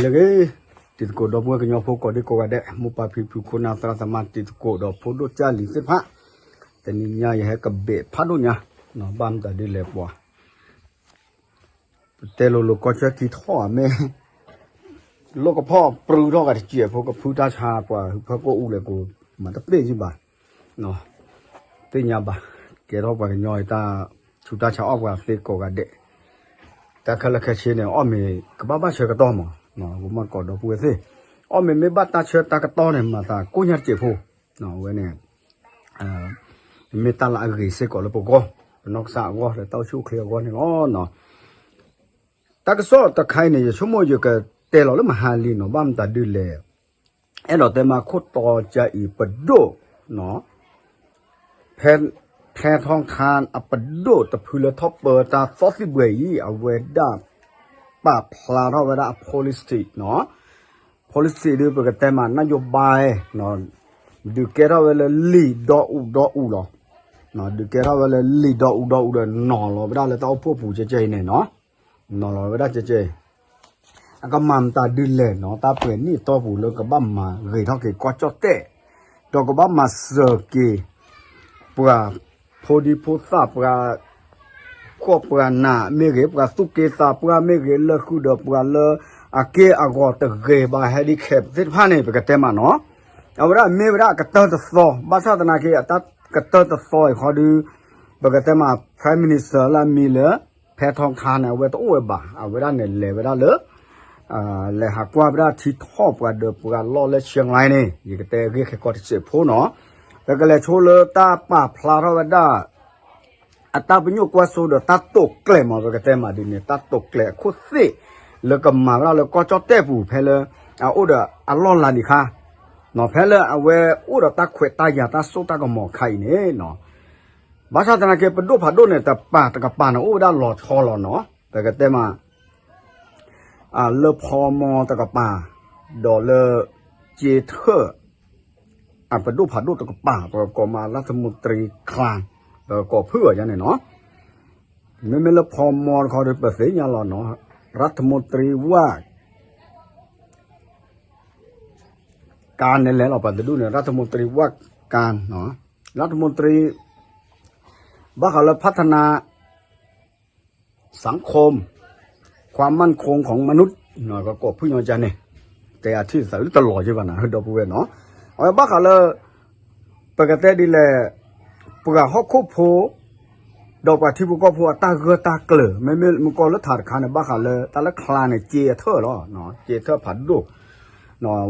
လၢဂ့ၤ, တံၤသကိးဒီပုၢ်ဝဲၢ်ကညီဖိကိးဒံကိးဂၤဒဲး, မိၢ်ပၢ်ဖံဖု ခိၣ်နၢ်သရၣ်သမါ တံၤသကိးဒီးဖိဒိၣ်ကၢ်လံၤသ့ၣ်တဖၣ်, တနံၤညါယဟဲကဘဲးဖးဒိၣ်ညါ, ဘၣ်မတၤဒ်လဲၣ်ပှၤ ပတဲလိၤလိၤကီၢ်ဆၢကံထီၣ်အမ့ၢ် လိၣ်ကဖီၣ်ပြူထီၣ်ဂၤတစဲးဖိ ကဖုတၢ်ဆါပှၤဟုးဖၢကိၣ်အူလဲၣ်ကိး မၤတပ့ၢ်ယံၣ်ဘၣ်, သ့ၣ်ညါဘၣ်, ကဲထီၣ်ပှၤကညီအတၢ်ဆူးတၢ်ဆါ အီၣ်ပှၤသ့ကိးဂၤဒဲး, တၢ်ခဲလၢာ်ခဲဆ့န့ၣ် အီၣ်မ့ၤကဘၣ်ဘၣ်ဆၢကတီၢ်မး, ပမၤကိးဒီပုၢ်ဝဲၢ်သ့ၣ်, အီၣ်မ့ၤမ့ၢ်ဘၣ်တၢ်ဆၢတၢ်ကတီၢ်န့ၣ် မၤသးကိၣ်ညါတစဲးဖိ, အဝဲန့ၣ် မ့ၢ်တၢ်လၢအဂ့ၤစ့ၢ်ကီးလၢပဂီၢ်, ပနီၢ်ကစၢ်အဂီၢ် လၢတၢ်အိၣ်ဆူၣ်အိၣ်ချ့အဂီၢ်န့ၣ်လီၤ. တၢ်ကစီၣ်တခါအံၤန့ၣ် ယဆိကမိၣ်ယကတဲလီၤလၢမဟါလံနီၤ, ဘၣ်မတၤဒ်လဲၣ်, အဲၣ်ဒိးတဲမးခိၣ်တီကါအံၤ ပဒိၣ် ဖဲ ဖဲထီၣ်ခါအပဒိၣ်တဖုလၢထီၣ်ပၢတၢ်သီသံၣ်ဘှဲၤအံၤ အဝဲဒၣ် ပာ်ဖျါထီၣ်ဝဲဒၣ်အ policy နီၤ, policy ဒုး ပကတဲမး နၣ်ယိၤဘါ ဒုးကဲထီၣ်ဝဲလၢလံာ်ဒီအူဒီအူလီၤ, ဒုးကဲထီၣ်ဝဲလၢလံာ်ဒီအူဒီအူဒီး နီၤလီၤဝဲဒၣ်လၢတၢ်အိၣ်ဖှိၣ်ပူၤကဲကဲအံၤန့ၣ်နီၤ, နီၤလီၤဝဲဒၣ်ကဲကဲအံၤ အကမၤမတၤဒ်လဲၣ်နီၤ, တၢ်ပှဲၤနံၣ်အတီၢ်ပူၤလၢကဘၣ်မၤဂ့ၤထီၣ်က့ၤကီၢ်ကၠီၣ်တဲၣ်, ဒီးကဘၣ်မၤစၢၤက့ၤ ပှၤဖိဒံဖိသၣ် ပှၤ ဃိၣ်ပှၤနးမ့ၢ်ဂ့ၤ, ပှၤသူၣ်က့သးပှၢ်မ့ၢ်ဂ့ၤ, လၢဃုာ်ဒီးပှၤလၢအက့ၢ်အဂီၤတဂ့ၤဘၣ် handicap သ့ၣ်တဖၣ်န့ၣ် ပကတဲမးနီၤ, အဝဲဒၣ်မ့ၢ်ဝဲဒၣ်အကတၢၢ်တသီ, ဘၣ်ဆၣ်သနာ်က့ အတၢ်ကတၢၢ်တသီအံၤခီဒုး ပကတဲမး Prime Minister လၢအမံၤလၢ ဖဲထီၣ်ခါန့ၣ် အဝဲတအိၣ်ဝဲဘၣ်, အဝဲဒၣ်န့ၣ်လဲၤဝဲဒၣ်လၢ လဲၤဟးကွၢ်ဝဲဒၣ်ထံထီၣ်ပှၤဒီးပှၤလီၢ်လၢ Chiang Mai န့ၣ် ယကတဲဂ့ၢ်ခဲကီတစဲးဖိနီၤ, ပကလဲၤဆိလၢတၢ်ပာ်ဖျါထီၣ်ဝဲဒၣ် အတၢ်ပညိၣ်ကွၢ်စိဒီးတၢ်တိာ်ကျဲၤမး ပကတဲမးဒ်န့ၣ် တၢ်တိာ်ကျဲၤအခိၣ်သ့ၣ် လၢကမၤဝဲဒၣ်လၢကီၢ်ကၠီၣ်တဲၣ်ပူၤ ဖဲလၢ အအိၣ်ဒီးအလီၢ်လၤနံၤခါ, ဖဲလၢအဝဲအိၣ်ဒီးတၢ်ခွဲးတၢ်ယာ်တၢ်စိတၢ်ကမီၤခါအံၤန့ၣ် ဘၣ်ဆၣ်သနာ်က့ ပဒိၣ်ဖးဒိၣ်န့ၣ် တပၤတကပၤန့ၣ် အိၣ်ဝဲဒၣ်လီၤဆီလီၤနီၤ, ပကတဲမး လၢဖီမီတကပၤ, ဒီးလၢ က့ထၢၣ် အပဒိၣ်ဖးဒိၣ်တကပၤ ပကကိးမး ရၢထမူတရံချါ, ပကကိးဖုၣ်အီၤယါန့ၣ်နီၤ, မ့မ့ၢ်လၢဖီမီတခီဒီး ပသ့ၣ်ညါလီၤနီၤ, ရၢထမူတရံဝၣ် ကါန့ၣ်လဲၣ်လီၤ ပှၤတဒူၣ်န့ၣ် ရၢထမူတရံဝၣ်ကါ, ရၢထမူတရံ ဘၣ်ဃးလၢ พัฒนา สังคม ความมั่นคงของมนุษย์ ကကိးဖုၣ်ညီကါန့ၣ်, တဲအထံၣ်သးလၢတလီၤယ့ၢ်ဘၣ်နၤ ဒီပုၢ်ဝဲၢ်နီၤ, အဝဲဘၣ်ဃးလၢ ပကတဲဒ်လဲၣ်, ပှၤဟီၣ်ခိၣ်ဖိ ဒီးပှၤထံဖိကီၢ်ဖိအတၢ်ဂၢၢ်တၢ်ကျၢၤ မ့မ့ၢ်မုၢ်ကီၢ်လၢထးတခါန့ၣ် ဘၣ်ဃးလၢတၢ်လၢချါန့ၣ် က့အထၢၣ်လီၤ, က့ထၢၣ်ဖးဒိၣ်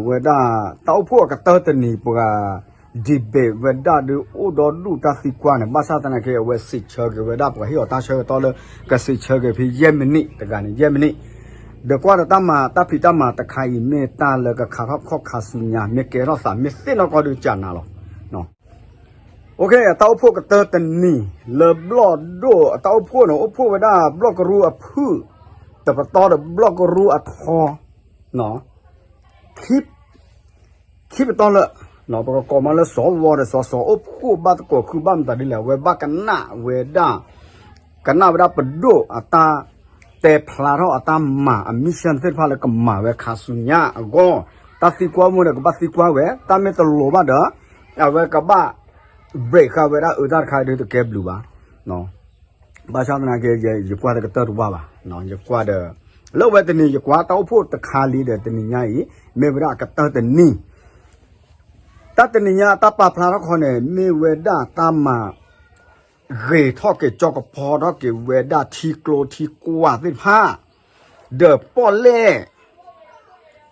ဝဲဒၣ် တၢ်အိၣ်ဖှိၣ်အကတၢၢ်တနံၤပှၤ debate ဝဲဒၣ်ဒုးအိၣ်ဒီဒူၣ်တၢ်သံကွၢ်န့ၣ် ဘၣ်ဆၣ်သနာ်က့ အဝဲစံးဆၢက့ၤဝဲဒၣ်ပှၤဟ့ၣ်အီၤတၢ်ဆၢကတီၢ်လၢ ကစံးဆၢက့ၤဖဲယဲၢ်မံးနံး တဂၤန့ၣ် ယဲၢ်မံးနံး, ဒီးကွၢ်ဒီးတၢ်မၤ တၢ်ဖံးတၢ်မၤတခါအံၤ မ့ၢ်တၢ်လၢကခးထီၣ်ခီၣ်ခးဆူညါ မ့ၢ်ကဲထီၣ်သး မ့ၢ်သ့ၣ်နီၣ်ကီၢ်ဒုးကနၤလီၤ. တၢ်အိၣ်ဖှိၣ်ကတၢၢ်တနံၤ လၢဘျီၣ်ဒိၣ်အတၢ်အိၣ်ဖှိၣ်န့ၣ် အိၣ်ဖှိၣ်ဝဲဒၣ်ဘျီၣ်ကရူၢ်အဖုၣ် တပတီၢ်ဒီးဘျီၣ်ကရူၢ်အထီ ခံပတီၢ်လၢ ပကကိးမးလၢ စီၤဝီၤဒီး စီၤစီၤ အိၣ်ဖှိၣ်ဘၣ်သကိးခု ဘၣ်မတၤဒ်လဲၣ် အဝဲဘၣ်ကနၣ်ဝဲဒၣ် ကနၣ်ဝဲဒၣ်ပဒိၣ်အတၢ်တဲဖျါထီၣ်အတၢ်မၤအ mission သ့ၣ်တဖၣ်လၢကမၤဝဲခါဆူညါအဂီၢ် တၢ်သံကွၢ်မ့ၢ်ဒီးကဘၣ်သံကွၢ်ဝဲ တၢ်မ့ၢ်တလိၤဘၣ်ဒီး အဝဲကဘၣ် break ဃာ်ဝဲဒၣ်အၢတၢ်တခါဒုးတကဲဘျုးဘၣ် ဘၣ်ဆၣ်သနာ်က့ ယကွၢ်တကတၢၢ်တဝၢ်ဘၣ် ယကွၢ်ဒီး လၢဝဲတနံၤယကွၢ်တၢ်အိၣ်ဖှိၣ်တခါလံဒီးတနံၤညါအံၤ မ့ၢ်ဝဲဒၣ်အကတၢၢ်တနံၤ တၢ်တနံၤညါအတၢ်ပာ်ဖျါထီၣ်ခီန့ၣ် မ့ၢ်ဝဲဒၣ်တၢ်မၤ ဂ့ၤထီၣ်က့ၤကၠီကဖီထီၣ်က့ၤဝဲဒၣ်ထံကျိထံကွၢ်သ့ၣ်တဖၣ် ဒီးပီၣ်လဲၣ်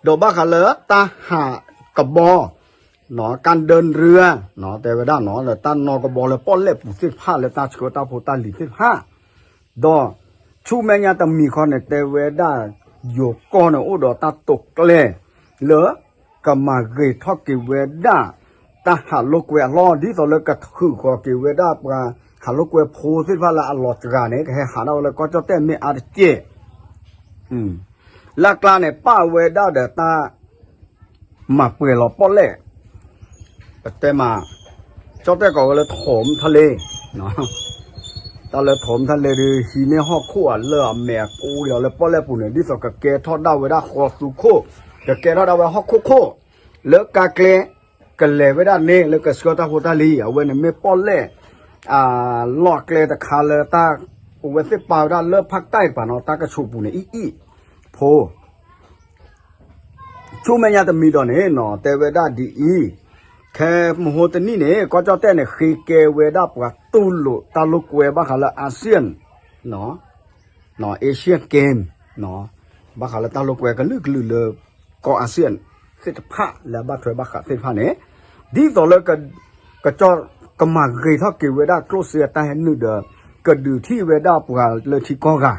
ဒီးဘၣ်ဃးလၢတၢ်ဟးကဘီ ကၣ်ဒၢၣ်ရၢ တဲဝဲဒၣ်နီၤ လၢတၢ်နီၣ်ကဘီလၢပီၣ်လဲၣ်ပူၤသ့ၣ်တဖၣ် လၢတၢ်ဆှၢတၢ်ဖိတၢ်လံၤသ့ၣ်တဖၣ် ဒီးဆူမဲာ်ညါတမံၤဃီန့ၣ် တဲဝဲဒၣ် ယိၤကီၢ်န့ၣ် အိၣ်ဒီးတၢ်တိာ်ကျဲၤ လၢကမၤဂ့ၤထီၣ်က့ၤဝဲဒၣ် တၢ်ဟးလိာ်ကွဲအလီၢ် ဒ်သိးလၢကထုးဃီၤက့ၤဝဲဒၣ်ပှၤဟးလိာ်ကွဲဖိသ့ၣ်တဖၣ်လၢအလီၤစှၤန့ၣ် ကဟဲဟးဒၣ်ဝဲလၢကီၢ်ကၠီၣ်တဲၣ်မ့ၢ်အါတက့ၢ် လၢအကျါန့ၣ် ပာ်ဝဲဒၣ်ဒီးတၢ် မၤပှဲၤလီၤပီၣ်လဲၣ် ပတဲမး ကၠီၣ်တဲၣ်ကိးဝဲလၢထိးမုၢ်ထီၣ်လ့ တၢ်လၢထိးမုၢ်ထၣ်လဲၢ်ဒုး ဟံးန့ၢ်ဟီၣ်ခိၣ်အလၢၢ်အမဲာ်အကိးက့ၤလီၤလၢပီၣ်လဲၣ်ပူၤန့ၣ် ဒ်သိးကကဲထီၣ်ဒၣ်ဝဲဒၣ်ဃီသူခိၣ်, ကကဲထီၣ်ဒၣ်ဝဲဟီၣ်ခိၣ်ခိၣ်, လၢကါကျဲ ကလဲၤဝဲဒၣ်န့ၣ် လၢကဆှၢတၢ်ဖိတၢ်လံၤ အဝဲန့ၣ်မ့ၢ်ပီၣ်လဲၣ် အလီၢ်ကျဲတခါလၢတၢ် အဝဲသ့ၣ်ပာ်ဝဲဒၣ်လၢဖးကၠဲၣ်တပၤနီၤ တၢ်ကဆူးပူၤန့ၣ် အံၣ်အံၣ် ဖိ ဆူမဲာ်ညါတမံၤဒီးန့ၣ်နီၤ တဲဝဲဒၣ်ဒ်အံၤ, ခဲမဟိတနံၣ်န့ၣ် ကီၢ်ကၠီၣ်တဲၣ်န့ၣ် ဃ့ကဲဝဲဒၣ်ပှၤတူၢ်လိာ်တၢ်လိာ်ကွဲဘၣ်ဃးလၢ ASEAN, Asian Game, ဘၣ်ဃးလၢတၢ်လိာ်ကွဲကလုာ်ကလုာ်လၢ ကီၢ် ASEAN သ့ၣ်တဖၣ်လၢအဘၣ်ထွဲဘၣ်ဃးသ့ၣ်တဖၣ်န့ၣ်, ဒ်သိးလၢ ကစၢ်ကမၤဂ့ၤထီၣ်က့ၤဝဲဒၣ်ကျိၣ်စ့အတၢ်ဟဲနုာ်ဒီး ကဒုးထံၣ်ဝဲဒၣ်ပှၤလၢထံကီၢ်ဂၤ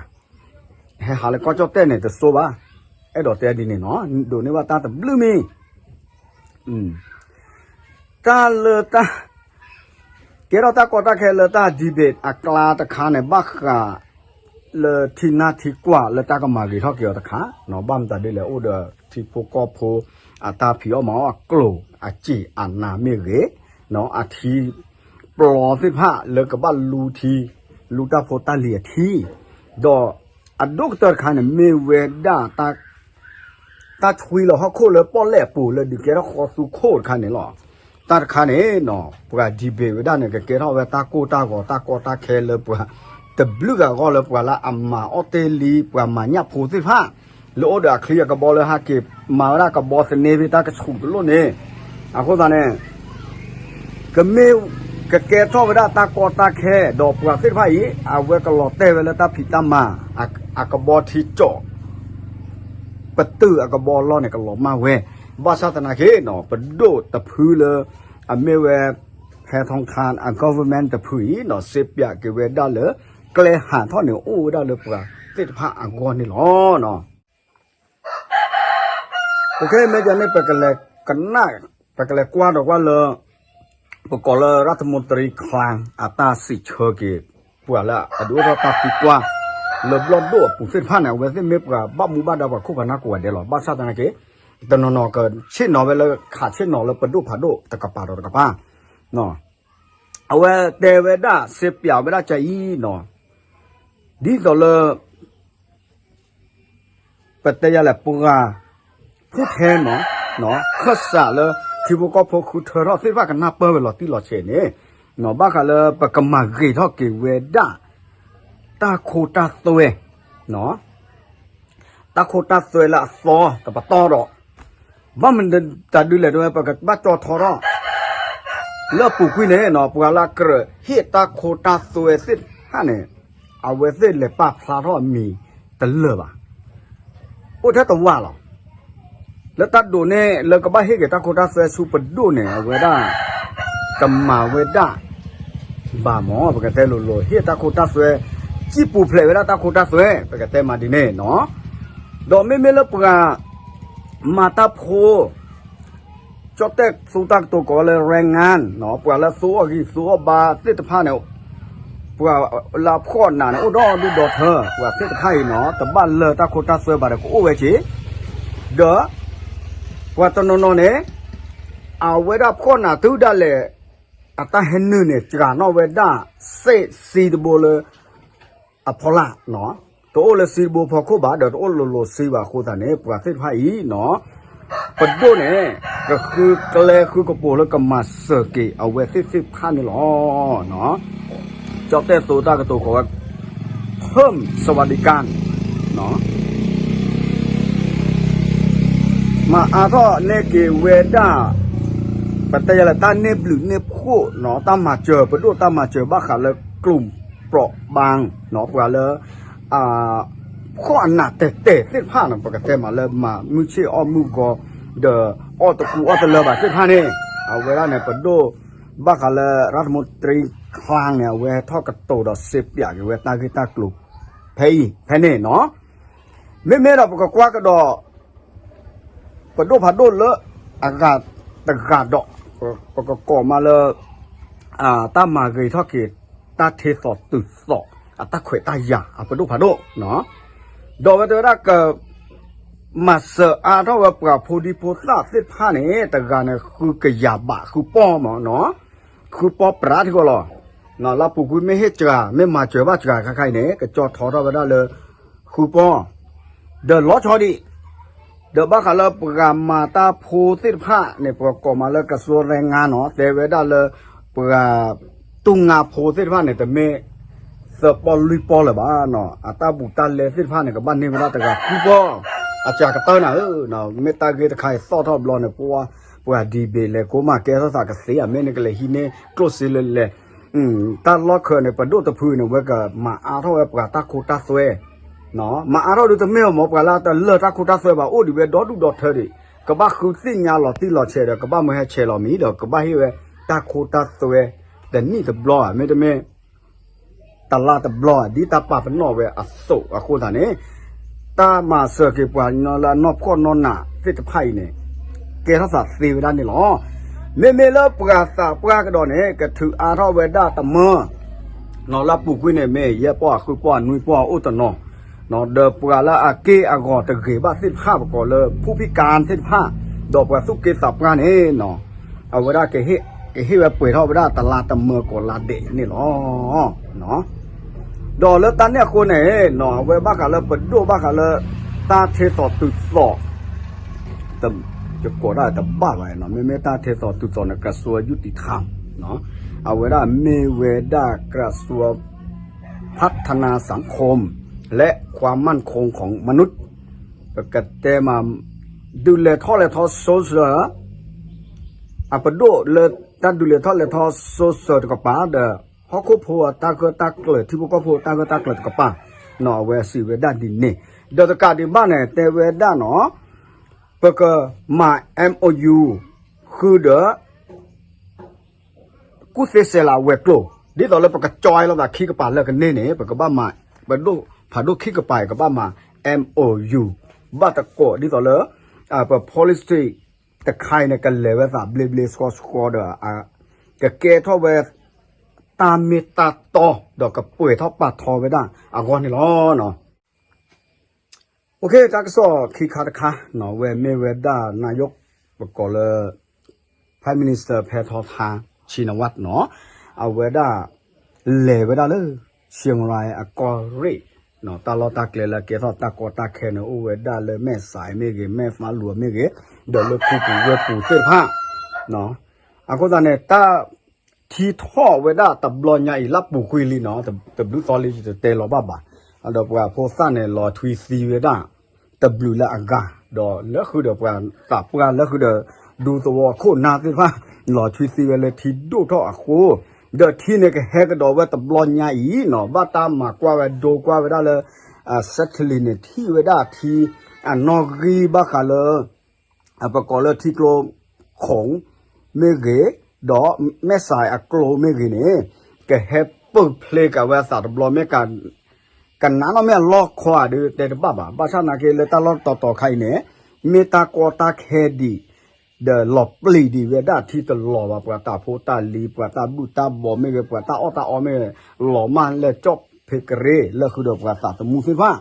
ဟဲဟးလၢကီၢ်ကၠီၣ်တဲၣ်န့ၣ် တစိဘၣ်. အဲၣ်ဒိးတဲဒ်န့ၣ်နီၤ ဒိးန့ၢ်ဘၣ်တၢ်တဘျုးမံၤ, တၢ်လၢတၢ် ကဲထီၣ်တၢ်ကီတၢ်ခဲလၢတၢ် debate အကျါတခါန့ၣ် ဘၣ်ဃးလၢထံနါထံကွၢ်လၢတၢ်ကမၤဂ့ၤထီၣ်က့ၤအီၤတခါ, ဘၣ်မတၤဒ်လဲၣ် အိၣ်ဒီးထံဖိကီၢ်ဖိ အတၢ်ဖံးအီၣ်မၤအီၣ်အကျိၤ အစ့ၣ်အနါမ့ၢ်ဂ့ၤ, အထံ ပျီသ့ၣ်တဖၣ်လၢကဘၣ်လူထံ လူတၢ်ဖိတၢ်လံၤအထံ, ဒီးအဒိၣ်ကတၢၢ်တခါန့ၣ် မ့ၢ်ဝဲဒၣ် တၢ်ဆွံလီၤဟီၣ်ခိၣ်လၢပီၣ်လဲၣ်အပူၤလၢဒုးကဲထီၣ်ဃီသူခိၣ်တခါန့ၣ်လီၤ. တၢ်တခါန့ၣ်နီၤ ပှၤ debate ဝဲဒၣ်န့ၣ် ကကဲထီၣ်ဝဲတၢ်ကိၢ်တၢ်ဂီၤ တၢ်ကီတၢ်ခဲလၢပှၤ တဘျုးဂၤဂီၢ်လၢပှၤလၢအမၤအီၣ်တ့ၢ်လံ ပှၤမၤညၣ်ဖိသ့ၣ်တဖၣ် လၢအိၣ်ဒီးအချံအကဘီလၢဟးက့ၤမၤဝဲဒၣ်ကဘီသန့ဖဲတၢ်ကဆူးတလိၣ်န့ၣ်, အဃိသတးန့ၣ် ကမ့ၢ် ကကဲထီၣ်ဝဲဒၣ်တၢ်ကီတၢ်ခဲ ဒီးပှၤသ့ၣ်တဖၣ်အံၤ အဝဲကလီၤတဲာ်ဝဲလၢတၢ်ဖံးတၢ်မၤ အကဘီထံကၠီး ပတုာ်အကဘီလီၢ်န့ၣ် ကလီၤမၢ်ဝဲ, ဘၣ်ဆၣ်သနာ်က့နီၤ ပဒိၣ်တဖုလၢ အမ့ၢ်ဝဲ ဖဲထီခါ အ government တဖုအံၤနီၤ စံးပၠးက့ၤဝဲဒၣ်လၢ ကျဲဟးထီၣ်န့ၣ် အိၣ်ဝဲဒၣ်လၢပှၤသ့ၣ်တဖၣ်အဂီၢ်န့ၣ်လီၤ. ပခဲမ့ၢ်ကန့ၣ် ပကလဲၤကနၣ် ပကလဲၤကွၢ်ဒီးကွၢ်လၢ ပကိးလၢ ရၢၣ်သမူတရံချၣ် အတၢ်စံးဆၢက့ၤ ပှၤလၢအဒုးအိၣ်ထီၣ်တၢ်သံကွၢ် လၢဘျီၣ်ဒိၣ်အပူၤသ့ၣ်တဖၣ်န့ၣ် အဝဲသ့ၣ်မ့ၢ်ပှၤဘၣ်မူဘၣ်ဒါပှၤခိၣ်ပှၤနၢ်ကိးဂၤဒဲးလီၤ. ဘၣ်ဆၣ်သနာ်က့ တနီၤနီၤကဆ့ၣ်နီၤဝဲလၢခးဆ့ၣ်နီၤလၢပဒိၣ်ဖးဒိၣ်တကပၤဒီးတကပၤ အဝဲတဲဝဲဒၣ်စံးပၠးဝဲဒၣ်ကအံၤနီၤ ဒ်သိးလၢ ပတဲယၤလဲၣ် ပှၤ ဖုထဲမး ခၢၣ်စးလၢ ထံဖိကီၢ်ဖိဃုထၢထီၣ်သ့ၣ်တဖၣ်ကနၢ်ပၢၢ်ဝဲလီၤတံၢ်လီၤဆဲးန့ၣ် ဘၣ်ဃးလၢပကမၤဂ့ၤထီၣ်က့ၤဝဲဒၣ် တၢ်ခိတၢ်သွဲ တၢ်ခိတၢ်သွဲလၢအသီတပတီၢ်ဒီး ဘၣ်မနုၤတၢ်ဒုးလဲၣ်တဝဲ ပကဘၣ်ကၠီထီထီၣ် လၢအပူၤကွံာ်န့ၣ်နီၤ ပှၤလၢအကြၢးဟ့ၣ်တၢ်ခိတၢ်သွဲသ့ၣ်တဖၣ်န့ၣ် အဝဲသ့ၣ်လဲၤပာ်ဖျါထီၣ်အမံၤတလၢာ်ဘၣ်. အိၣ်ထဲတဝၢ်လီၤ. လၢတၢ်ဒိးန့ၢ်လၢကဘၣ်ဟ့ၣ်က့ၤတၢ်ခိတၢ်သွဲဆူပဒိၣ်န့ၣ် အဝဲဒၣ် တမၤဝဲဒၣ် ဘၣ်မး ပကတဲလိၤလိၤ ဟ့ၣ်တၢ်ခိတၢ်သွဲ စံၣ်ပူၤဖျဲးဝဲဒၣ်တၢ်ခိတၢ်သွဲ ပကတဲမးဒ်န့ၣ်နီၤ. ဒီးမ့မ့ၢ်လၢပှၤ မၤတၢ်ဖိ ကၠီၣ်တဲၣ်သူတၢ်ကတိၤကိးလၢ แรงงาน ပှၤလၢသူအီၣ်ဂံၢ်သူအီၣ်ဘါသ့ၣ်တဖၣ်န့ၣ် ပှၤလၢအဖှီၣ်နးန့ၣ် အိၣ်ဒီဒူၣ်ဒီထၢ ပှၤသ့ၣ်တဖၣ်အံၤနီၤ တဘၣ်လၢတၢ်ခိတၢ်သွဲဘၣ်ဒီးကအိၣ်ဝဲက့ၤ ဒီး ပှၤတနီၤနီၤန့ၣ် အဝဲဒၣ်ဖှီၣ်နးတုၤဒၣ်လဲာ် အတၢ်ဟဲနုာ်န့ၣ် စှၤနီၣ်ဝဲဒၣ် စ့ၣ်စံတဘိလၢ အဖီလာ် တအိၣ်လၢစံတဘိဖီခိၣ်ဘၣ် ဒီးတအိၣ်လိၤလိၤစံဘၣ်အဃိသတးန့ၣ် ပှၤသ့ၣ်တဖၣ်အံၤနီၤ ပဒိၣ်န့ၣ် ကဃုကျဲဃုကပူၤလၢကမၤစၢၤက့ၤအဝဲသ့ၣ်သ့ၣ်တဖၣ်န့ၣ်လီၤ. ကၠီၣ်တဲၣ်သိတၢ်ကတိၤကိးဝဲ เพิ่มสวัสดิการ မၤအါထီၣ်န့ၢ်က့ၤဝဲဒၣ် ပတဲယၤလၢတၢ်န့ၢ်ဘျုးန့ၢ်ဖှိၣ်နီၤ တၢ်မၤစၢၤ ပဒိၣ်တၢ်မၤစၢၤဘၣ်ဃးလၢ กลุ่มเปราะบาง နီၤ ပှၤလၢ ဖှီၣ်အနးတဲာ်တဲာ်သ့ၣ်တဖၣ်နီၤ ပကတဲမးလၢမၤမုၢ်ဆ့ၣ်အီၣ်မုၢ်ဂီၤ ဒီးအီၣ်တကူအီၣ်တလၢဘၣ်သ့ၣ်တဖၣ်န့ၣ် အဝဲဒၣ်န့ၣ် ပဒိၣ်ဘၣ်ဃးလၢ รัฐมนตรีคลัง န့ၣ် အဝဲဟဲထီၣ်ကတိၤဒီးစံးပၠးက့ၤဝဲတၢ်ဂ့ၢ်တၢ်ကျိၤ ဖဲအံၤ ဖဲန့ၣ်နီၤ မ့မ့ၢ်ဒီးပကကွၢ်ကဒီး ပဒိၣ်ဖးဒိၣ်လၢအဂၤတဂၤဒီး ပကကိးမးလၢ တၢ်မၤဂ့ၤထီၣ်က့ၤ တၢ်ထ့သိးတုၤသိး အတၢ်ခွဲးတၢ်ယာ် အပဒိၣ်ဖးဒိၣ် ဒီးဝဲတဲဝဲဒၣ်က မၤစၢၤအါထီၣ်ဝဲပှၤဖိဒံဖိသၣ်သ့ၣ်တဖၣ်န့ၣ် တဂၤန့ၣ် ဃုကယၤဘး ဃုပီၢ်မးနီၤ ဃုပီၢ်ပြးထံကီၢ်လီၤ. လၢအပူၤကွံာ်မ့ၢ်ဟ့ၣ်စှၤ မ့ၢ်မၤစၢၤဘၣ်စှၤခါခါအံၤန့ၣ် ကကၠီထီထီၣ်ဝဲဒၣ်လၢ ဃုပီၢ်, ဒီးလီၤဆီဒံး ဒီးဘၣ်ဃးလၢပှၤမၤတၢ်ဖိသ့ၣ်တဖၣ်န့ၣ် ပကိးမးလၢကစူၤရဲငါနီၤ တဲဝဲဒၣ်လၢ ပှၤ တူၢ်ငါဖိသ့ၣ်တဖၣ်န့ၣ် တမ့ၢ် သၢပီၢ်လွံၢ်ပီၢ်လၢၤဘၣ်နီၤ အတၢ်ဘူးတၢ်လဲသ့ၣ်တဖၣ်န့ၣ် ကဘၣ်န့ၢ်ဝဲဒၣ်တဂၤဃုပီၢ် အစှၤကတၢၢ်နၤဧၢ, မ့ၢ်တၢ်ဂ့ၢ်တခါအံၤသီၣ်ထီၣ်ဘျီန့ၣ် ပှၤ ပှၤဒံးဘ့ၣ်လဲၤကိးမးကဲထီၣ်သးကသ့ အမ့ၢ်န့ၣ်ကလဲၤဟံးန့ၢ်ကျိၣ်စ့လၢလဲၤ တၢ်လီၢ်ခၢးန့ၣ် ပဒိၣ်တဖုန့ၣ် ဝဲကမၤအါထီၣ်ဝဲပှၤတၢ်ခိတၢ်သွဲ မၤအါထီၣ်ဒုးတမ့ၢ်အီၤမ့ၢ်ပှၤလၢတလၢၢ်တၢ်ခိတၢ်သွဲဘၣ် အိၣ်ဒံးဝဲဒီဒူၣ်ဒီထၢဒံး ကဘၣ်ဃုသ့ၣ်ညါလီၤတံၢ်လီၤဆဲးဒီး ကဘၣ်မၢဟဲဆဲးလီၤမံၤဒီး ကဘၣ်ဟ့ၣ်ဝဲတၢ်ခိတၢ်သွဲ တနံၣ်တဘျီဧါ မ့တမ့ၢ် တလါတဘျီဧါ ဒ်တၢ်ပာ်ပနီၣ်ဝဲအသိးအဃိသတးန့ၣ် တၢ်မၤစၢၤက့ၤပှၤကညီလၢအနီၢ်ဖှီၣ်နီၢ်နးသ့ၣ်တဖၣ်အံၤန့ၣ် ကဲထီၣ်သးသ့ဝဲဒၣ်န့ၣ်လီၤ. မ့မ့ၢ်လၢပှၤသးပှၢ်ကဒီးန့ၣ် ကထုးအါထီၣ်ဝဲဒၣ်တမၢ လၢအပူၤကွံာ်န့ၣ်မ့ၢ် ယဲၢ်ပီၢ်အဃုပီၢ်အနွံပီၢ်အအိၣ်တနီၤ ဒီးပှၤလၢအက့ၢ်အဂီၤတဂ့ၤဘၣ်သ့ၣ်တဖၣ် ပကိးလၢ ဖူၣ်ဖံၣ်ကါသ့ၣ်တဖၣ် ဒီးပှၤသူၣ်က့သးပှၢ်န့ၣ် အဝဲဒၣ် ကဟ့ၣ်ဝဲပှဲၤထီၣ်ဝဲဒၣ်တလါတမၢကိးလါဒဲးန့ၣ်လီၤ. ဒီးလၢတၢ်န့ၣ်အဃိန့ၣ် အဝဲဘၣ်ဃးလၢပဒိၣ်ဘၣ်ဃးလၢ တၢ်ထဲသိးတုၤသိး ယကိးဒၣ်တဘၣ်ဘၣ်နီၤ မ့မ့ၢ်တၢ်ထဲသိးတုၤသိးန့ၣ် ကစူၤယူတံထၣ် အဝဲဒၣ်မ့ၢ်ဝဲဒၣ် ကစူၤ พัฒนาสังคม และความมั่นคงของมนุษย์ ပကတဲမး ဒုးလဲၤထီၣ်လဲၤထီ social အပဒိၣ်လၢတၢ်ဒုးလဲၤထီၣ်လဲၤထီ social တကပၤဒီး ဟီၣ်ခိၣ်ဖိအတၢ်ဂၢၢ်တၢ်ကျၢၤ ထံဖိကီၢ်ဖိတၢ်ဂၢၢ်တၢ်ကျၢၤတကပၤ အဝဲစံးဝဲဒၣ်ဒ်န့ၣ် ဒီးတကးဒံးဘၣ်န့ၣ် တဲဝဲဒၣ်နီၤ ပကမၤ MOU ဃုာ်ဒီး ကူၣ်သ့စဲးလးဝဲၤကျိၤ ဒ်သိးလၢပကကၠီလိာ်သးခံကပၤလၢကန့ၢ်န့ၣ် ပကဘၣ်မၤ ပဒိၣ်ဖးဒိၣ်ခံကပၤအံၤ ကဘၣ်မၤ MOU ဘၣ်တကိးဒ်သိးလၢ ပ policy တခါအံၤန့ၣ် ကလဲၤဝဲသးဘျ့ဘျ့ဆှီဆှီဒီး ကကဲထီၣ်ဝဲ တၢ်မ့ၢ်တၢ်တီ ဒီးကပှဲၤထီၣ်ပာ်ထီဝဲဒၣ်အဂီၢ်န့ၣ်လီၤ. တၢ်ကစီၣ်ခံခါတခါနီၤ အဝဲမ့ၢ်ဝဲဒၣ် နာယိၣ် ပကိးလၢ Prime Minister ဖဲထီထါ Shinawatra နီၤ အဝဲဒၣ် လဲၤဝဲဒၣ်လၢ ရှံရၤအကီၢ်ရ့ၣ် တၢ်လီၢ်တၢ်ကျဲလၢကဲထီၣ်တၢ်ကီတၢ်ခဲန့ၣ် အိၣ်ဝဲဒၣ်လၢမဲၢ်စးမ့ၢ်ဂ့ၤ မဲၢ်ဖးလူၤမ့ၢ်ဂ့ၤ ဒီးလၢခူပူၤဝ့ၢ်ပူၤသ့ၣ်တဖၣ် အဃိသတးန့ၣ် တၢ်ထံထီၣ်ဝဲဒၣ်တဘျီညါအံၤလၢပူၤကွံာ်လံနီၤ တဘျုးသီလံ ယတတဲလီၤဘၣ်ဘၣ် ဒီးပှၤဖိသၣ်န့ၣ် လီၤထွံသံဝဲဒၣ် တဘျုးလၢအဂၤ ဒီးလၢဃုာ်ဒီးပှၤသးပှၢ်လၢဃုာ်ဒီး ဒူသဝီခိၣ်နၢ်သ့ၣ်တဖၣ် လီၤထွံသံဝဲလၢထံဒိၣ်ထီၣ်အဃိ ဒီးထံန့ၣ်ကဟဲကဒီးဝဲတဘျီညါအံၤနီၤ ဘၣ်တၢ်မၤကွၢ်ဝဲဒိကွၢ်ဝဲဒၣ်လၢ satellite န့ၣ် ထံၣ်ဝဲဒၣ်ထံ အနီၣ်ဂံၢ်ဘၣ်ဃးလၢ ပကိးလၢထံကျိခိၣ် မ့ၢ်ဂ့ၤ, ဒီးမဲၢ်စးအကျိမ့ၢ်ဂ့ၤန့ၣ် ကဟဲပၢၢ်ဖျ့က့ၤဝဲအသးတဘျီ မ့ၢ် ကနးနီၣ်မ့ၢ်အလီၢ်ခီဧါဒုးတဲတဘၣ်ဘၣ်. ဘၣ်ဆၣ်နာ်က့လၢတၢ်လီၢ်တတီၤခါအံၤန့ၣ် မ့ၢ်တၢ်ကီတၢ်ခဲဒံး ဒီးလီၤပျံၤဒံးဝဲဒၣ်ထံတလီၤဘၣ် ပှၤတၢ်ဖိတၢ်လံၤ ပှၤတၢ်ဘူၣ်တၢ်ဘီမ့ၢ်ဂ့ၤ ပှၤတၢ်အီၣ်တၢ်အီမ့ၢ်ဂ့ၤ လီၤမၢ်လၢကၠီၣ်ဖ့းကရ့ လၢဃုာ်ဒီးပှၤသးသမူသ့ၣ်တဖၣ်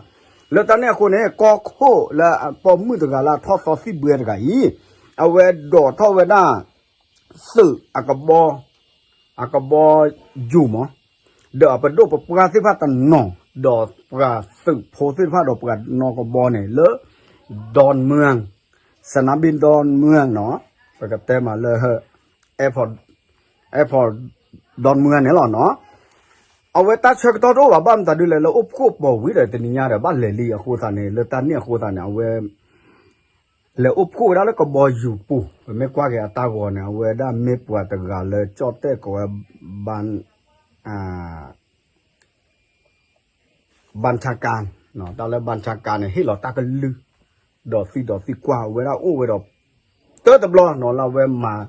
လၢတၢ်န့ၣ်အဃိန့ၣ် ကီၢ်ခိၣ်လၢအပိာ်မုၣ်တဂၤလၢအထီၣ်သီသံၣ်ဘှဲတဂၤအံၤ အဝဲဒိးထီၣ်ဝဲဒၣ် သုးအကဘီ အကဘီယူၤမး ဒီးအပဒိၣ်ပပှၢ်သ့ၣ်တဖၣ်တနီၤ ဒီးပှၤသုးဖိသ့ၣ်တဖၣ်ဒီးပှၤနီၢ်ကဘီန့ၣ်လၢ ဒွန်မွင် စနါဘံၣ်ဒွန်မွင်နီၤ ပကတဲမးလၢ အဲ အဲ ဒွန်မွင် န့ၣ်လီၤနီၤ အဝဲတၢ်ဆၢကတီၢ်တအိၣ်ဘၣ် ဘၣ်မတၤဒုးလဲၣ်လၢအိၣ်ဖှိၣ်ပိာ်ဝံၤဒီးတနံၤညါဒီး ဘၣ်လဲၤလံအဃိသတးန့ၣ် လၢတၢ်န့ၣ်အဃိသတးန့ၣ် အဝဲ လဲၤအိၣ်ဖှိၣ်ဝဲဒၣ်လၢကဘီယူၤပူၤ ပမ့ၢ်ကွၢ်က့ၤအတၢ်ဂီၤန့ၣ် အဝဲဒၣ်မ့ၢ်ပှၤတဂၤလၢကၠီၣ်တဲၣ်ကိးဝဲ ဘၣ် ဘၣ်ဆါကါ တၢ်လၢ ဘၣ်ဆါကါ န့ၣ် ဟ့ၣ်လီၤတၢ်ကလုၢ် ဒီးသံဒီးသံကွၢ်ဝဲဒၣ်အိၣ်ဝဲဒီး တၢတဘျီနီၤ လၢအဝဲမၤ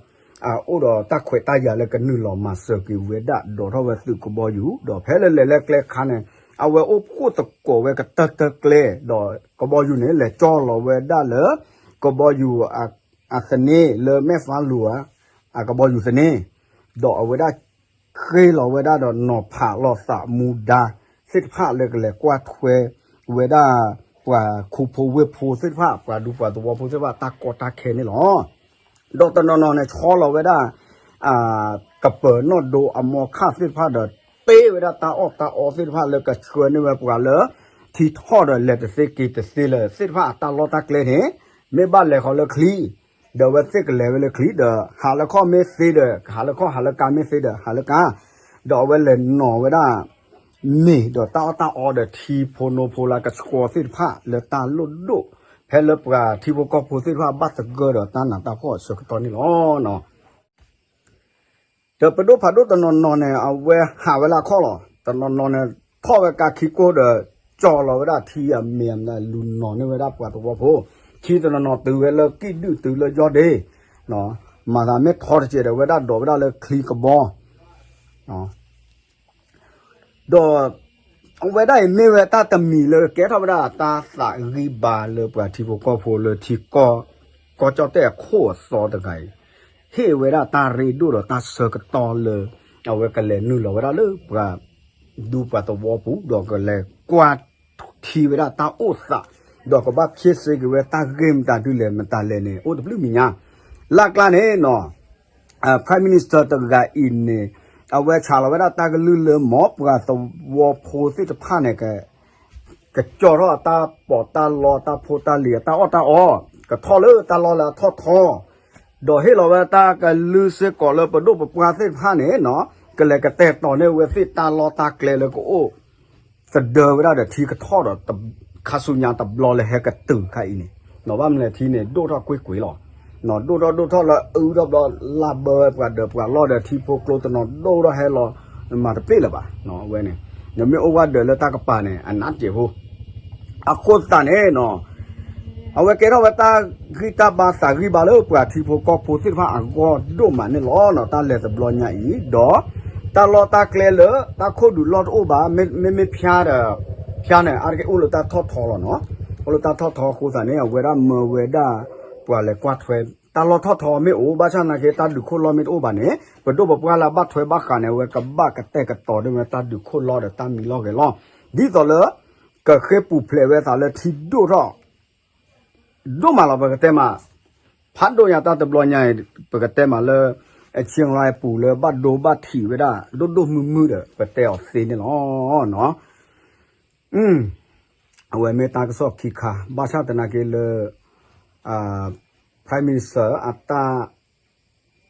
အိၣ်ဒီးတၢ်ခွဲးတၢ်ယာ်လၢကနုာ်လီၤမၤစၢၤက့ၤဝဲဒၣ် ဒိးထီၣ်ဝဲသုးကဘီယူၤ ဒီးဖဲလၢလဲၤလၢကျဲခါန့ၣ် အဝဲအိၣ်ဖှိၣ်သကိးဝဲကတၢၢ်တၢၢ်ကျဲ ဒီးကဘီယူၤန့ၣ် လဲၤကၠီလီၤဝဲဒၣ်လၢ ကဘီယူၤ အသန့ လၢမဲၢ်ဖးလူၤ အကဘီယူၤသန့ ဒီးအဝဲဒၣ် ဃ့လီၤဝဲဒၣ်ဒီးနီၤဖးလီၤသးမူဒါသ့ၣ်တဖၣ်လၢကလဲၤကွၢ်ထွဲဝဲဒၣ် ပှၤခူဖိဝ့ၢ်ဖိသ့ၣ်တဖၣ် ပှၤဒူပှၤသဝီဖိသ့ၣ်တဖၣ် တၢ်ကီတၢ်ခဲန့ၣ်လီၤ. ဒီးတနီၤနီၤန့ၣ် ဆီလီၤဝဲဒၣ် ကပၢၤနီၣ်ဒိအမီခၣ်သ့ၣ်တဖၣ်ဒီး ကသ့ဝဲဒၣ်တၢ်အီၣ်တၢ်အီသ့ၣ်တဖၣ်လၢကဆှၢန့ၢ်ဝဲပှၤလၢ ထံထီၣ်ဒီးလဲၤတသ့က့ၤတသ့လၢၤသ့ၣ်တဖၣ်အတၢ်လီၢ်တၢ်ကျဲန့ၣ် မ့ၢ်ဘၣ်လဲၤဃီၤလၢချံ ဒီးအဝဲသ့ၣ်ကလဲၤဝဲလၢချံဒီး ဟးလၢခီၣ်မ့ၢ်သ့ဒီး ဟးလၢခီၣ် ဟးလၢကါမ့ၢ်သ့ဒီး ဟးလၢကါ ဒီးအဝဲလဲၤနီၤဝဲဒၣ် မ့ၢ်ဒီးတၢ်အီၣ်တၢ်အီဒီးထံဖိနီၢ်ဖိလၢကဆှီသ့ၣ်တဖၣ်လၢတၢ်လိၣ်ဒိၣ် ဖဲလၢပှၤထံဖိကီၢ်ဖိသ့ၣ်တဖၣ်ဘၣ်သဂၢၢ်ဒီးတၢ်နးတၢ်ဖှီၣ်အဆၢကတီၢ်န့ၣ်လီၤ. ဒီးပဒိၣ်ဖးဒိၣ်တနီၤနီၤန့ၣ် အဝဲဟးဝဲလၢအခီၣ်လီၤ. တနီၤနီၤန့ၣ် ထီၣ်ဝဲကါခံကိၢ်ဒီး ကၠီၤလီၤဝဲဒၣ်ထံအမဲာ် လူၤနီၤန့ၢ်ဝဲဒၣ်ပှၤသဝီဖိ, ထံတနီၤနီၤတုၤဝဲလၢကံၣ်ဒုၣ်တုၤလၢယီၢ်ဒ့ မၤသးမ့ၢ်ထီတစဲးဒီး ဝဲဒၣ်ဒိးဝဲဒၣ်လၢချံကဘီ ဒီး အဝဲဒၣ်အံၤမ့ၢ်ဝဲတၢ်တမံၤလၢကဲထီၣ်ဝဲဒၣ်တၢ်သးဂံၢ်ဘါလၢပှၤထံဖိကီၢ်ဖိလၢထံကီၢ် ကီၢ်ကၠီၣ်တဲၣ်အခိၣ်အသီတဂၤအံၤ, ဟ့ၣ်ဝဲဒၣ်တၢ်ရ့ဒိၣ်ဒီးတၢ်ဆၢကတီၢ်လၢ အဝဲကလဲၤနုာ်လီၤဝဲဒၣ်လၢပှၤ ဒူပှၤသဝီပူၤ ဒီးကလဲၤကွၢ်ထံဝဲဒၣ်တၢ်အိၣ်သး, ဒီးကဘၣ်ဖ့စ့က့ၤဝဲတၢ်ဂ့ၢ်မတၤဒ်လဲၣ်မတၤလဲၣ်န့ၣ် အိၣ်တဘျုးမံၤညါ, လၢ်ကျါန့ၣ်နီၤ Prime Minister တဂၤအံၤန့ၣ် အဝဲဆှၢလီၤဝဲဒၣ်တၢ်ကလုၢ်လၢ မ်ပှၤသဝီဖိသ့ၣ်တဖၣ်န့ၣ် ကကၠီထီၣ်အတၢ်ပီးတၢ်လီ တၢ်ဖိတၢ်လံၤ အတၢ်အီၣ်တၢ်အီ, ကထီၣ်လၢတၢ်လီၢ်လၢအထီၣ်ထီ, ဒီးဟ့ၣ်လီၤဝဲတၢ်ကလုၢ်စ့ၢ်ကီးလၢပဒိၣ်ပပှၢ်သ့ၣ်တဖၣ်န့ၣ်နီၤ ကလဲၤကတဲာ်တီၤန့ၢ်ဝဲသ့ၣ်တၢ်လီၢ်တၢ်ကျဲလၢကအိၣ် သဒၢဝဲဒၣ်ဒီးထံကထီၣ်ဒီး ခါဆူညါတဘျီလၢဟဲကတုၤခါအံၤန့ၣ်, ဘၣ်မနုၤလဲၣ်ထံန့ၣ် ဒိၣ်ထီၣ်ကွ့ၢ်ကွ့ၢ်လီၤ. ဒိၣ်ထီၣ်ဒိၣ်ထီၣ်လၢအအုထီၣ်ဘျီ လၢ်ဘၢဝဲပှၤဒၢးပှၤလီၢ်ဒီးထံဖိကျိတနီၤဒိၣ်ထီၣ်ဟဲလီၤ, မၤတပ့ၢ်လၢၤဘၣ်, အဝဲန့ၣ်, နမ့ၢ်အိၣ်ဝဲဒၢးလၢတၢ်ကပၤန့ၣ် အနးတစဲးဖိ အဃိသတးန့ၣ်နီၤ အဝဲကဲထီၣ်ဝဲတၢ်ဂံၢ်တၢ်ဘါသးဂံၢ်ဘါလၢပှၤထံဖိကီၢ်ဖိသ့ၣ်တဖၣ်အဂီၢ်ဒိၣ်မးန့ၣ်လီၤနီၤ တၢ်လဲၤတဘျီညါအံၤ, ဒီးတၢ်လီၢ်တၢ်ကျဲလၢ တၢ်ခိၣ်ဒုးလီၢ်တအိၣ်ဘၣ်, မ့မ့ၢ်ဖၠါဒီး ဖၠါန့ၣ် အါတက့ၢ်အိၣ်လၢတၢ်ထီၣ်ထီလီၤနီၤ, အိၣ်လၢတၢ်ထီၣ်ထီအဃိသတးန့ၣ် အဝဲဒၣ်မၢဝဲဒၣ် ပှၤလဲၤကွၢ်ထွဲ တၢ်လီၢ်ထီၣ်ထီမ့ၢ်အိၣ် ဘၣ်ဆၣ်သနာ်က့ တၢ်ဒုးခိၣ်လီၢ်မ့ၢ်တအိၣ်ဘၣ်န့ၣ် ပဒိၣ်ပပှၢ်လၢအဘၣ်ထွဲဘၣ်ဃးန့ၣ် အဝဲကဘၣ်ကတဲာ်ကတီၤန့ၢ်ဝဲတၢ်ဒုးခိၣ်လီၢ်ဒီးတၢ်မံလီၢ်ဂဲၤလီၢ်, ဒ်သိးလၢ ကဃ့ပူၤဖျဲးဝဲသးလၢထံဒိၣ်ထီၣ် ဒိၣ်မးလီၤ ပကတဲမး, ဖးဒိၣ်ညါတၢ်တဘျီညါအံၤ ပကတဲမးလၢ အဆ့ၣ်ရၢၣ်ပူၤလၢဘၣ်ဒိဘၣ်ထံးဝဲဒၣ် ဒိၣ်ဒိၣ်မုၢ်မုၢ်ဒီး ပတဲအီၤသ့န့ၣ်လီၤ. အဝဲမ့ၢ်တၢ်ကစီၣ်ခံခါ ဘၣ်ဆၣ်သနာ်က့လၢ Prime Minister အတၢ်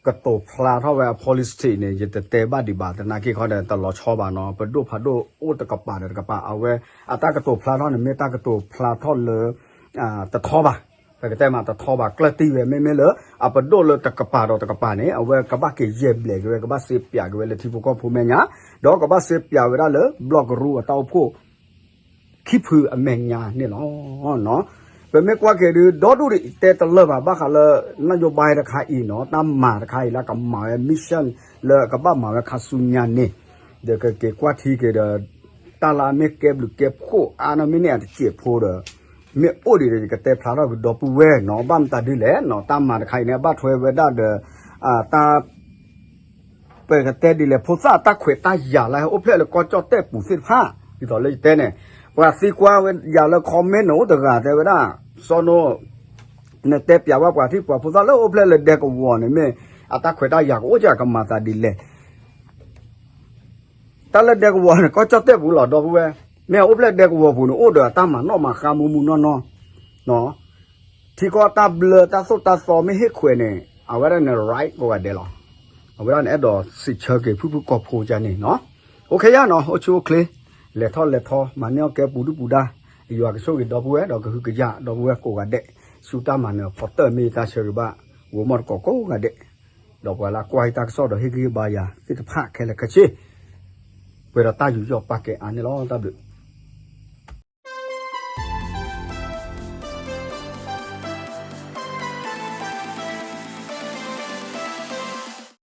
ကတိၤဖျါထီၣ်ဝဲအ policy န့ၣ် ယတတဲဘၣ်ဒံးဘၣ် သနာ်က့ခီဒီး တလီၤဆီဘၣ်နီၤ ပဒိၣ်ဖးဒိၣ်အိၣ်တကပၤဒီးတကပၤ အဝဲအတၢ်ကတိၤဖျါထီၣ်န့ၣ် မ့ၢ်တၢ်ကတိၤဖျါထီၣ်လၢ တထီဘၣ်, ပကတဲမးတထီဘၣ် ကျၢၢ်တံၢ်ဝဲ မ့မ့ၢ်လၢ အပဒိၣ်လၢတကပၤဒီးတကပၤန့ၣ် အဝဲကဘၣ်က့ၤယဲၢ်ဘျဲးက့ၤဝဲ ကဘၣ်စ့ပၠးက့ၤဝဲလၢထံဖိကီၢ်ဖိမဲာ်ညါ, ဒီးကဘၣ်စ့ပၠးဝဲဒၣ်လၢ ဘျီၣ်ကရူၢ်အတၢ်အိၣ်ဖှိၣ် ခံဖုအမဲာ်ညါန့ၣ်လီၤ. ပမ့ၢ်ကွၢ်က့ၤဒုး ဒီဒူၣ်ဒံးတဲတလၢာ်ဘၣ် ဘၣ်ဃးလၢ နၣ်ယိၤဘါတခါအံၤနီၤ တၢ်မၤတခါအံၤလၢကမၤဝဲ mission လၢကဘၣ်မၤဝဲခါဆူညါန့ၣ် ဒီးကက့ၤကွၢ်ထံက့ၤဒီး တၢ်လၢအမ့ၢ်ကဲဘျုးကဲဖှိၣ်အါန့ၢ်မ့ၢ်န့ၢ်အတစဲးဖိဒီး မ့ၢ်အိၣ်ဒံးဒီး ယကတဲဖျါထီၣ်ကဒီပုၢ်ဝဲၢ်နီၤ ဘၣ်မတၤဒ်လဲၣ်နီၤ တၢ်မၤတခါအံၤန့ၣ် အဘၣ်ထွဲဝဲဒၣ်ဒီး တၢ် ပကတဲဒ်လဲၣ် ဖိသၣ်အတၢ်ခွဲးတၢ်ယာ်လၢဟဲအိၣ်ဖျဲၣ်လၢကီၢ်ကၠီၣ်တဲၣ်ပူၤသ့ၣ်တဖၣ် ဒ်သိးလၢယတဲန့ၣ် ပှၤသံကွၢ်ဝဲယၤလၢ comment န့ၣ်အိၣ်တဂၤတဲဝဲဒၣ် စီၤနိ နတဲပၠးဝဲပှၤထံပှၤဖိသၣ်လၢအိၣ်ဖျဲၣ်လၢဒဲကဝီၤန့ၣ် မ့ၢ်အတၢ်ခွဲးတၢ်ယာ်ကအိၣ်ကကမၤသးဒ်လဲၣ် တၢ်လၢဒဲကဝီၤန့ၣ် ကီၢ်ကၠီၣ်တဲၣ်ပူၤလီၤ ဒီပုၢ်ဝဲၢ်, မ့ၢ်အအိၣ်ဖျဲၣ်ဒဲကဝီၤပူၤန့ၣ် အိၣ်ဒီးအတၢ်မၤနီၣ်မၤဃါမူမူနီၢ်နီၢ် ထံကီၢ်တၢ်ဘျၢတၢ်သိၣ်တၢ်သီမ့ၢ်ဟ့ၣ်ခွဲးန့ၣ် အဝဲဒၣ်န့ၣ် right ကိးဂၤဒဲးလီၤ. အဝဲဒၣ်န့ၣ် အဲၣ်ဒိးစံးဆၢက့ၤဖုၣ်ဖုၣ်ကိာ်ဖိကန့ၣ်နီၤ. အိၣ်ခ့ယါနီၤ အိၣ်ဆူၣ်အိၣ်ချ့ လဲၤထီၣ်လဲၤထီ မၤန့ၢ်အီၣ်ကဲပူၤဒုၣ်ပူၤဒါ ယွၤကဆိၣ်ဂ့ၤဒီပုၢ်ဝဲၢ် ဒီးကဟုကယာ်ဒီပုၢ်ဝဲၢ်ကိးဂၤဒဲး ဆူတၢ်မၤနၢၤဖီတၢၢ်မ့ၢ်ယတၢ်ဆၢဂ့ၤဘၣ် ဂိၤမီၢ်တကိးကိးဂၤဒဲး ဒီးပှၤလၢကွၢ်ဟံၣ်တၢ်ကစီၣ်ဒီးဟ့ၣ်ဂံၢ်ဟ့ၣ်ဘါယၤသ့ၣ်တဖၣ်ခဲလၢာ်ခဲဆ့ ပှဲၤဒီးတၢ်ယူးယီၣ်ပာ်ကဲအါန့ၣ်လီၤ. တၢ်ဘျုး